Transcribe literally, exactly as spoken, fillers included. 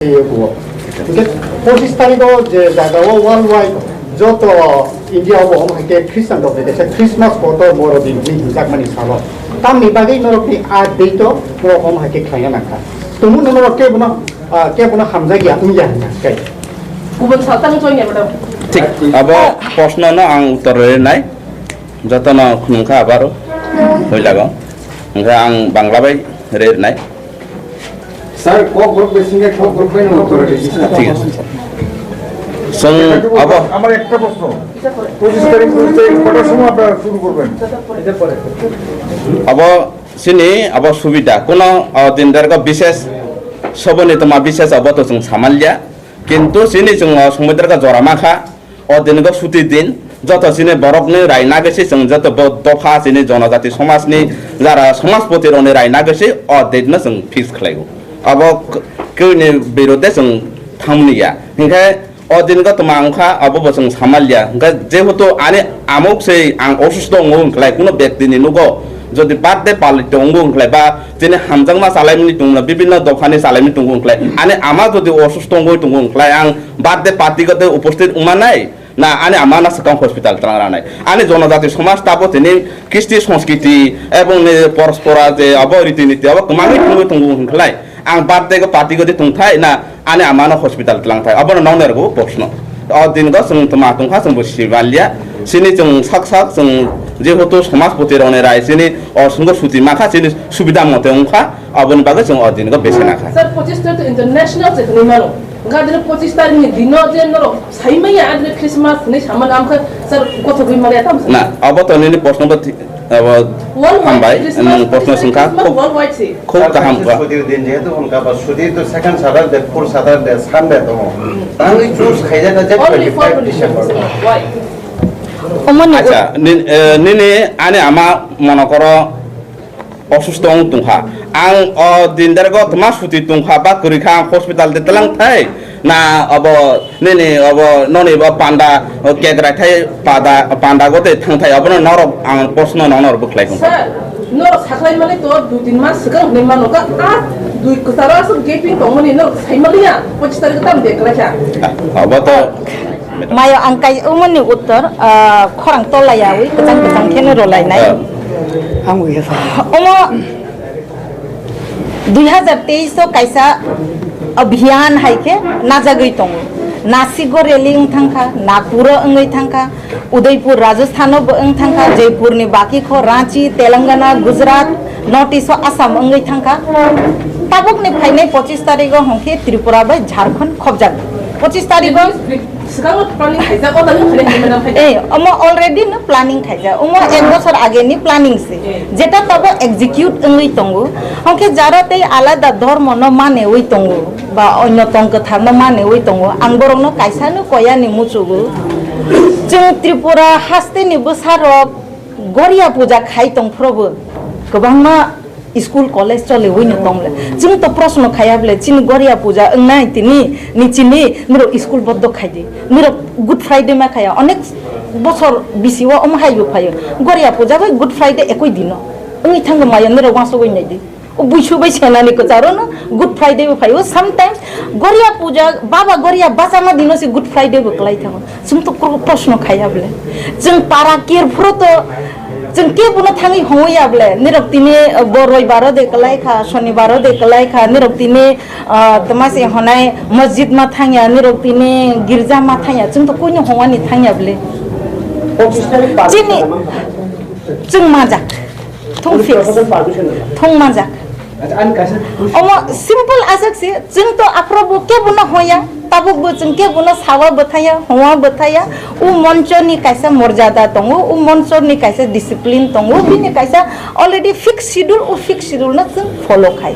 Hinkhe pochis tarikh o je jaga o world wide joto India o omo hai khe Christian rok ni kaisa Christmas kotor Borodin hinwi hinjakmani salo. Tamni bagwi norok ni a date o norok omo hai khe khlaina nangkha. Tumung no norok kebo no, ah, kebo no hamjakya wngya hinwi kai. Kubun saltang choinya madam. Thik, abo proshno no ang uttor rwnai. Jotono khunungkha abaro hoilago. Hingkhe ang Bangla bai rernai. Sir, kok group bai singkhe kok group bai no uttor rwdi. ঠিক আছে, sir. Chwng abo আমার একটা প্রশ্ন, পঁচিশ তারিখ বলতে কটার সময় আপনারা শুরু করবেন? Abo chini abo subida, kuno, o, din dargo bises, soboni toma bises abo to chwng samalya, kintu chini chwng, o, sumui dargo jora mankha. O din go suti din, joto chini borok ni rai nagwi se chwng joto bo dopha chini jonojati somaj ni jara somajpoti rok ni rai nagwi se o date no chwng fix khlai o. Abo k-, kwi ni birode chwng thangmani ya. Hinkhe o din go twma wngkha abo bo chwng samal ya. Hinkhe jehetu ani amok se ang osusto wngo wngkhlai kuno bekti ni nugo. Jodi birthday party tongo wngkhlai ba chini hamjakma chalaimani tongmani bibinno dophani chalaimani tongo wngkhlai. Ani ama jodi osusto wngwi tongo wngkhlai ang birthday party gate uposthit wngmanai na ani ama na swkang hospital twlang ranai. Ani jonojati somaj tabo tini kisti songskiti ebong ni porospora je abo riti niti abo kwmangwi tongwi tongo wngkhlai. Ang birthday go party gate tongthai na ani amano hospital twlang thai, abono nokni rwgo boksno. O din go chwng twma tongkha, chwngbo sibalia. Chini chwng sak sak chwng jehetu somajpoti rokni rai chini o chwngbo suti mankha, chini subida mote wngkha, aboni bagwi chwng o din go bese nakha. Sir, pochis tarik to international se hwnwi mano. Wngkha adini pochis tarik ni dino je norok sai manya adini Christmas hwnwi sama na, amkha sir, kothogwi manya tamo sir? Na, abo to nini proshno bo thi-, abo Worldwide hambai, Christmas, nwng proshno pochis tarik swngkha, Christmas khub, worldwide se. Khub kaham wngkha. Sutir din jehetu wngkha ba sutir to second Saturday, fourth Saturday, Sunday tongo. Tangwi choose khaijak na je Only for twenty-five December. Why? Omoni Acha, nin-, eh, nini ani ama monokoro osusto wng tongkha. Ang o din dergo tma suti tongkha ba kwrwi kha ang hospital de tlang thai. Na abo nini abo noni bo panda, o cake raithai pada, panda gotwi thangthai abono norok ang proshno no norok bwkhlai tongkha. Sir, norok sakhlai mani to dui tin mas swkang hwnwi mano ka, a dui kwcharo aswk gaping tongmani norok sai maliya, pochis tarik tam de kwlai kha. Ah, abo to Mayo ang kai umoni uttor, ah, khorang tolai yawi kwchang kwchang kheno rolai nai. Ah. Ang ui sa. Omo Dui hazar teis o kaisa abhiyan hai khe najagwi tongo. Nasik o rally wng thangkha, Nagpur o wngwi thangkha, Udaipur Rajasthan o bo wng thangkha, Jaipur ni baki kho Ranchi, Telangana, Gujarat, North East o Assam wngwi thangkha. Tabuk ni phainai pochis tarik o hwnkhe Tripura bai Jharkhand khobjak. Pochis tarik o Swkango planning khaijak, o tangwi khainai hinwi mano khaijak. Eh, omo already no planning khaijak. Omo ek bosor age ni planning se. Eh. Jeta tabo execute wngwi tongo. Hwnkhe jara tei alada dhormo no manewi tongo. Ba onyo tong kwthar no manewi tongo. Ang borok no kaisa no koya ni muchugo. Chwng Tripura haste ni bwsa rok Goria puja khai tong phrobo. Kwbangma School, college choliwi no tong le. Chwng to proshno khaya bole, chini Goria puja wngnai tini, ni chini, nirok school bondo khai di. Nirok Good Friday ma khaya, onek bosor bisi o omo hai bo phaio. Goria puja bai Good Friday ekoi dino. Wngwi thango maya nirok uansugwi nai di. O buisu bai senani kwcharo no Good Friday bo phaio. Sometimes Goria puja, Baba Goria bachama dino se Good Friday bo kwlai thango. Chwng to kro-, proshno khaya bole. Chwng para kerphuru to chwng kebono thangwi hongwi ya bole. Nirok tini, uh, bo roibaro de kwlai kha, sonibaro de kwlai kha, nirok tini, uh, tma se honai masjid ma thangya, nirok tini girja ma thangya, chwng to koino hongwani thangya bole. Chini chwng majak. Thung fix. Thung majak. Omo simple aswk se, chwng to aphuru bo kebono hoya, tabuk bo chwng kebono sawa bwthaya, howa bwthaya, o moncho ni kaisa morjada tongo, o moncho ni kaisa discipline tongo, bini kaisa already fixed schedule, o fixed schedule no chwng follow khai.